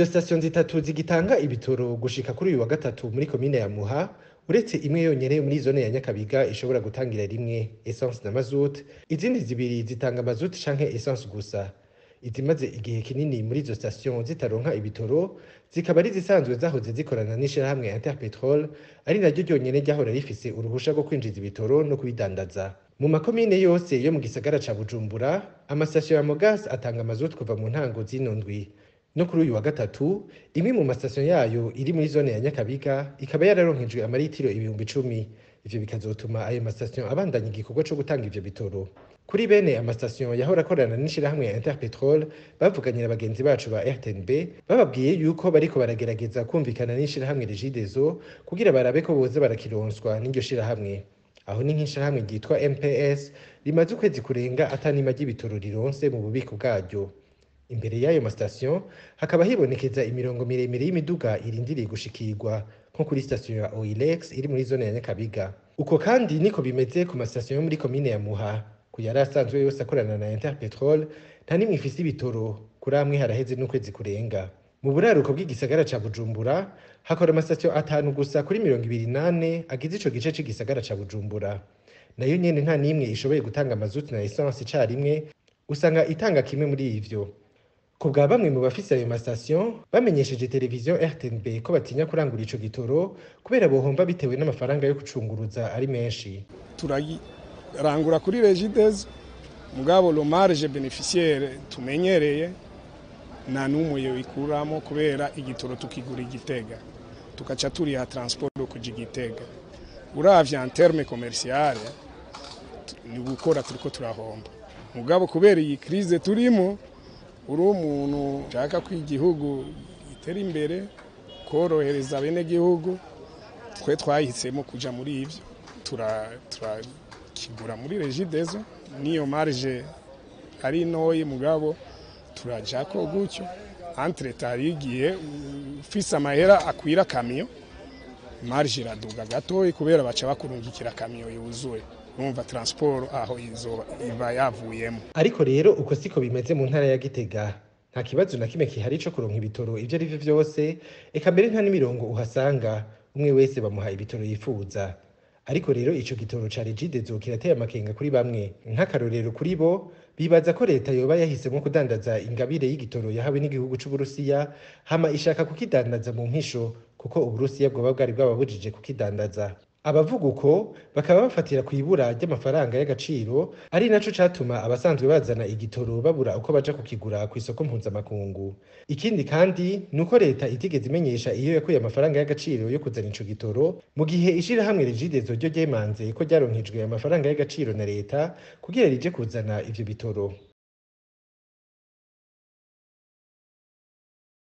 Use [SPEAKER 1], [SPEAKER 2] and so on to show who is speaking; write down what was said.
[SPEAKER 1] Izo sitasiyo zitatu zigitanga ibitoro gushika kuri uyu wa gatatu muri komine ya Muha, uretse imwe yonyene muri zone ya Nyakabiga ishobora gutangira rimwe essence na mazout, izindi zibiri zitanga mazout canke essence gusa. Izimaze igihe kinini muri izo sitasiyo zitaronka ibitoro zikaba ari zisanzwe zahoze zikorana n'ishirahamwe Interpetrol, ari naryo ryonyene ryahora rifise uruhusha rwo kwinjiza ibitoro no kubidandaza. Mu makomine yose yo mu gisagara ca Bujumbura, amasitasiyo ya Mogas atanga mazout kuva mu ntango z'ino ndwi. No kuri uyu wa gatatu, imwe mu masitasiyo yayo iri muri zone ya Nyakabiga ikaba yararonkejwe amaritiro 10,000. Ivyo bikazotuma ayo masitasiyo abandanya igikorwa co gutanga ivyo bitoro. Kuri bene amasitasiyo yahora akorana n'ishirahamwe ya Interpetrol, bavuganye na bagenzi bacu ba RTNB, bababwiye yuko bariko baragerageza kumvikana n'ishirahamwe Regideso kugira barabe ko boza barakironswa n'iryo shirahamwe. Aho ni nk'ishirahamwe ryitwa MPS rimaze ukwezi kurenga atanima ry'ibitoro rironse mu bubiko bwaryo. Imbere y'ayo masitasiyo hakaba hibonekeza imirongo miremire y'imiduga irindiriye gushikirwa, nko kuri sitasiyo ya Oilex iri muri zone ya Nyakabiga. Uko kandi niko bimeze ku masitasiyo yo muri komine ya Muha. Ku yari asanzwe yose akorana na Interpetrol, nta nimwe ifise ibitoro, kuri amwe haraheze n'ukwezi kurenga. Mu buraruko bw'igisagara ca Bujumbura hakora amasitasiyo atanu gusa kuri 24 agize ico gice c'igisagara ca Bujumbura. Nayo nyene nta nimwe ishoboye gutanga mazutu na essence icarimwe, usanga itanga kimwe muri ivyo. Ku bwa bamwe mu bafise ayo masitasiyo, bamenyesheje televiziyo RTNB ko batinya kurangura ico gitoro kubera bohomba bitewe n'amafaranga yo gucunguruza ari menshi.
[SPEAKER 2] Turarangura kuri Regideso, mugabo la marge bénéficiaire tumenyereye nta n'umwe yoyikuramo, kubera igitoro tukigura Igitega, tukaca turiha transport kuja Igitega. Uravye en terme commercial, ni gukora turiko turahomba. Mugabo kubera iyi crise turimo, uri umuntu ushaka ko igihugu gitera imbere, korohereza bene gihugu, twe twahisemo kuja muri ivyo, turakigura muri Regideso, niyo marge ari ntoyi, mugabo turajako gutyo. Entre-temps hari igihe ufise amahera akwira kamiyo, marge iraduga gatoyi, kubera baca bakurungikira kamiyo yuzuye. Urumva transport aho izoba iba yavuyemo.
[SPEAKER 1] Ariko rero uko siko bimeze mu ntara ya Gitega. Nta kibazo na kimwe kihari co kuronka ibitoro ivyo ari vyo vyose, eka mbere nta n'imirongo uhasanga, umwe wese bamuha ibitoro yifuza. Ariko rero ico gitoro ca Regideso kirateye amakenga kuri bamwe. Nk'akarorero, kuri bo bibaza ko leta yoba yahisemwo kudandaza ingabire y'igitoro yahawe n'igihugu c'Uburusiya, hama ishaka kukidandaza mu mpisho, kuko Uburusiya bwoba bwari bwababujije kukidandaza. Abavuga uko bakaba bafatira kw'ibura ry'amafaranga y'agaciro, ari naco catuma abasanzwe bazana igitoro babura uko baja kukigura kw'isoko mpuzamakungu. Ikindi kandi nuko leta itigeze imenyesha iyo yakuye amafaranga y'agaciro yo kuzana ico gitoro, mu gihe ishirahamwe Regideso ryo ryemanze ko ryaronkejwe amafaranga y'agaciro na leta kugira rije kuzana ivyo bitoro.